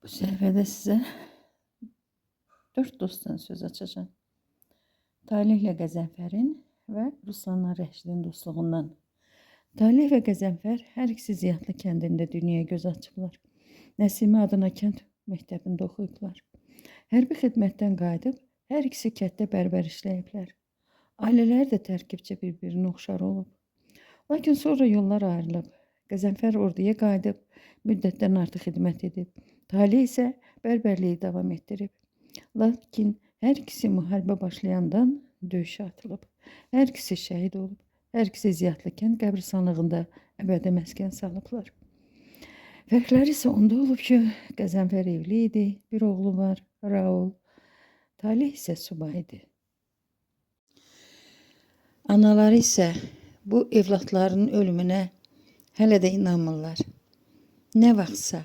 Bu səhifədə sizə 4 dostdan söz açacağım. Talihlə Qəzənfərin və Ruslanla Rəşidin dostluğundan. Talih və Qəzənfər hər ikisi Ziyadlı kəndində dünyaya göz açıblar. Nəsimi adına kənd məktəbində oxuyublar. Hərbi xidmətdən qayıdıb hər ikisi kənddə bərbər işləyiblər. Ailələri də tərkibcə bir-birinə oxşar olub. Lakin sonra yollar ayrılıb. Qəzənfər orduya qayıdıb, müddətdən artıq xidmət edib. Talih isə bərbərliyi davam etdirib. Lakin hər ikisi müharibə başlayandan döyüşə atılıb. Hər ikisi şəhid olub. Hər ikisi Ziyadlı kənd qəbristanlığında əbədi məskən salıblar. Fərqləri isə onda olub ki, Qəzənfər evli idi, bir oğlu var, Raul. Talih isə subay idi. Anaları isə bu evlatlarının ölümünə hələ də inanmırlar. Nə vaxtsa,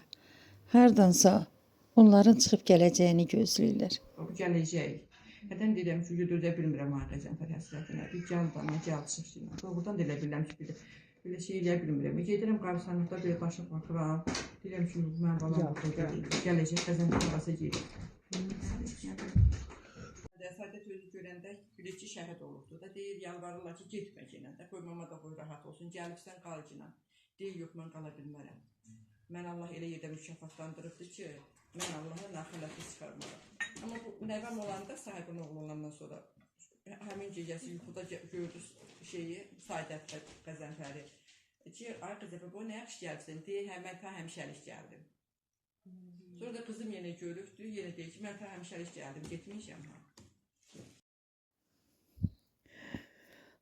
hardansa onların çıxıb gələcəyini gözləyirlər. Bu gələcək. Nədən deyirəm ki, güdürdə bilmirəm ha Qəzənfər həsrətinə. Bir gəl dana, gəl çıx deyirəm. Doğrudan da elə bilirəm ki, bir belə şey eləyə bilmirəm. Gedirəm qəbristanlıqda belə daşa baxıram. Deyirəm ki, mənim balam burada deyil. Gələcək Qəzənfər arası gedir. Sədət özü görəndə bilir ki, şəhid olubdu da. Deyir, yalvarırlar ki, getmə yenə də. Qoy mama da qoy rahat olsun. Gəlibsən qal ginən. Deyir, yox, mən qala bilmərəm. Mən Allah elə yerdə mükafatlandırıbdı ki, mən Allahın naxələti çıxarmaram. Amma bu nəvəm olanda, sahibin oğlu olandan sonra həmin gecəsi yuxuda gördü şeyi, Saidət Qəzənfəri. Ki, ay Qəzənfər, bu nə yaxşı gəlibsən? Deyir, hə, mən ta həmişəlik gəldim. Sonra da qızım yenə görübdü, yenə deyir ki, mən ta həmişəlik gəldim, getmişəm ha.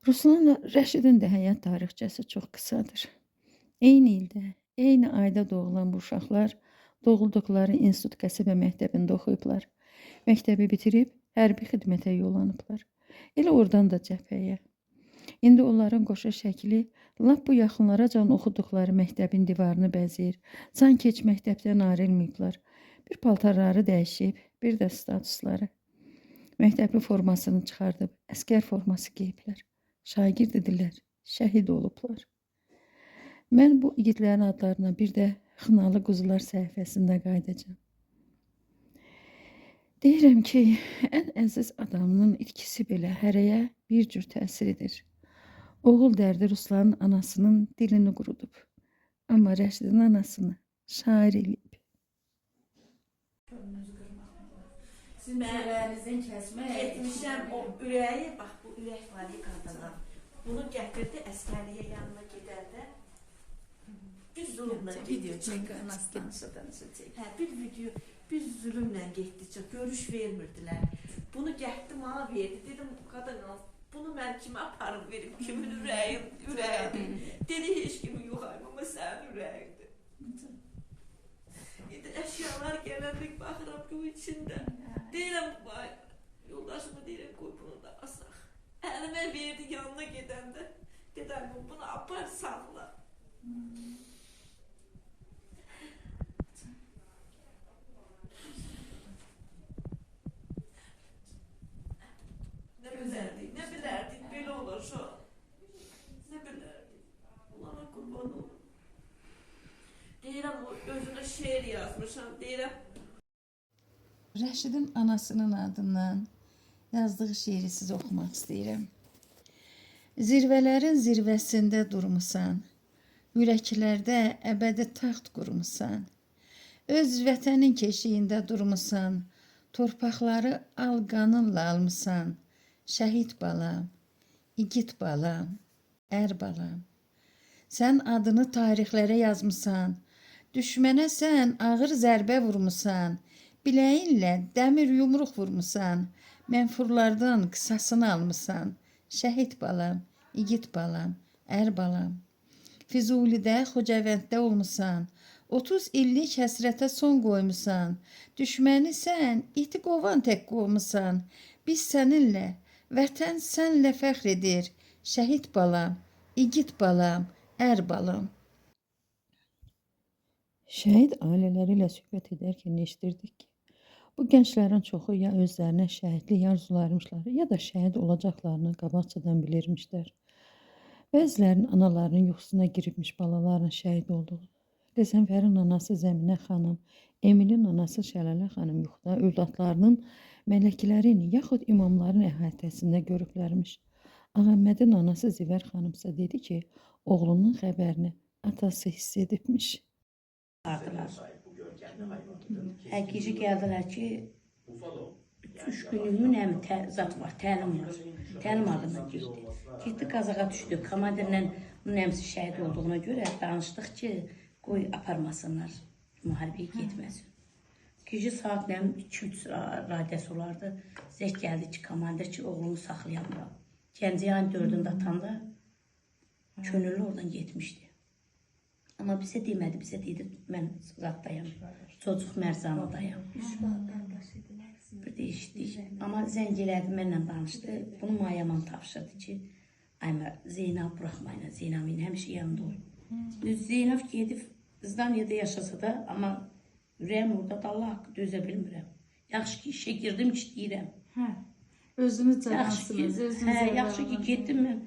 Ruslanla Rəşidin də həyat tarixçəsi çox qısadır. Eyni ildə, eyni ayda doğulan bu uşaqlar doğulduqları institut qəsəbə məktəbində oxuyublar. Məktəbi bitirib hərbi xidmətə yollanıblar. Elə oradan da cəbhəyə. İndi onların qoşa şəkli lap bu yaxınlaracan oxuduqları məktəbin divarını bəzəyir. Sanki heç məktəbdən ayrılmayıblar. Bir paltarları dəyişib, bir də statusları. Məktəbli formasını çıxardıb, əsgər forması geyiblər. Şagird idilər, şəhid olublar. Mən bu igidlərin adlarına bir də Xınalı Quzular səhifəsində qayıdacağam. Deyirəm ki, ən əziz adamının itkisi belə hərəyə bir cür təsir edir. Oğul dərdi Ruslanın anasının dilini qurudub. Amma Rəşidin anasını şair eləyib. Sizin ürəyinizin kəsmək. Getmişəm o ürəyi, bax bu ürək var ya qadına. Bunu gətirdi əskərliyə yanına gedəndə. Bir zülmlə Video getdi. çək, anası danışa danışa çək. Hə, bir video, bir zülmlə getdi. Çox görüş vermirdilər. Bunu gətirdi mənə verdi. Dedim qadın al, bunu mən kimə aparım verim? Kimin ürəyin, ürəyidir. Dedi heç kimin yox ay mama sənin ürəyindir. İndi əşyalar gələndə baxıram ki, o içində. Deyirəm vay, yoldaşıma deyirəm qoy bunu da asaq. Əlimə verdi yanına gedəndə. Dedi ay mama, bunu apar saxla. Nə bilərdik, nə bilərdik belə olar uşaq. Nə bilərdik. Onlara qurban olum. Deyirəm o özünə şeir yazmışam. Deyirəm Rəşidin anasının adından yazdığı şeiri sizə oxumaq istəyirəm. Zirvələrin zirvəsində durmusan, ürəklərdə əbədi taxt qurmusan. Öz vətənin keşiyində durmusan, torpaqları al qanınla almısan. Şəhid balam, igid balam, ər balam. Sən adını tarixlərə yazmısan, düşmənə sən ağır zərbə vurmusan. Biləyinlə dəmir yumruq vurmusan, mənfurlardan qisasını almısan. Şəhid balam, igid balam, ər balam. Füzulidə, Xocavənddə olmusan, 30 illik həsrətə son qoymusan. Düşməni sən iti qovan tək qovmusan. Biz səninlə, vətən sənlə fəxr edir. Şəhid balam, igid balam, ər balam. Şəhid ailələri ilə söhbət edərkən eşidirdik ki, bu gənclərin çoxu ya özlərinə şəhidlik arzularmışlar, ya da şəhid olacaqlarını qabaqcadan bilirmişlər. Bəzilərinin analarının yuxusuna giribmiş balalarının şəhid olduğu. Qəzənfərin anası Zəminə xanım Emilin anası Şəlalə xanım yuxuda övladlarının mələklərin yaxud imamların əhatəsində görüblərmiş. Ağəmmədin anası Zivər xanımsa dedi ki, oğlunun xəbərini atası hiss edibmiş. Apardılar. Hə, gecə gəldilər ki, 3 günlük nə zat var, təlim var. Təlim adına girdi. Getdi Qazaxa düşdü. Komandirlə onun əmisi şəhid olduğuna görə danışdıq ki, qoy aparmasınlar, müharibəyə getməsin. Gecə saat nə 2-3 radiyası olardı. Zəng gəldi ki, komandir ki, oğlumu saxlayamıram. Gəncə ayın 4-ündə atanda könüllü oradan getmişdi. Amma bizə demədi, bizə dedi, mən zatdayam, Çocuq Mərzanlıdayam. Bir də eşitdik. Amma zəng elədi, mənlə danışdı. Bunu Mayaman tapşırdı ki, ay Zeynab buraxmayın, Zeynabın həmişə yanında ol. Düz Zeynab gedib Zdaniyada yaşasa da, amma ürəyim orada da Allah haqqı dözə bilmirəm. Yaxşı ki, işə girdim, işləyirəm. Hə. Özünüz Yaxşı ki, cavansınız, özünüz hə, yaxşı ki, getdim mən.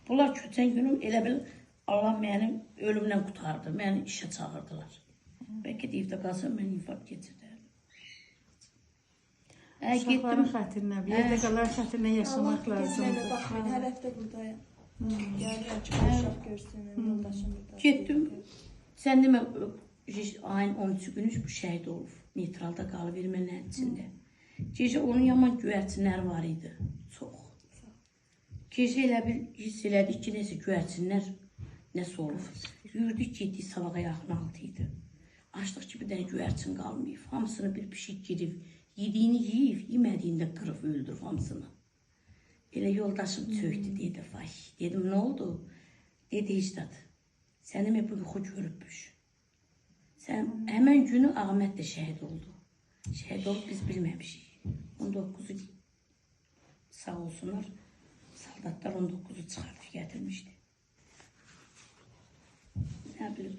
Bunlar köçən günüm elə bil Allah mənim ölümlə qurtardı. Məni işə çağırdılar. Bəlkə də evdə qalsam mən infarkt keçirərdim. Hə, Uşaqların getdim. xatirinə, bir yerdə qalan xatirinə yaşamaq Mənə lazımdır. baxmayın, hər həftə buradayam. Gəlirəm ki, uşaq görsün, yoldaşım burada. Getdim. Sən demə ayın 13 günü bu şəhid olub. Neytralda qalıb ermənilərin içində. Gecə onun yaman göyərçinləri var idi. Çox. Gecə elə bir hiss elədik ki, nəsə göyərçinlər nəsə olub. Yürüdük, getdik, sabaha yaxın 6 idi. Açdıq ki, bir dənə göyərçin qalmayıb. Hamısını bir pişik girib, yediyini yeyib, yemədiyini də qırıb öldürüb hamısını. Elə yoldaşım çökdü, dedi, vay. Dedim, nə oldu? Dedi, heç zat. Səni mi bu yuxu görübmüş? Sən həmən günü Ahmet də şəhid oldu. Şəhid olub biz bilməmişik. 19-u sağ olsunlar, soldatlar 19-u çıxartıb gətirmişdi. Nə bilim,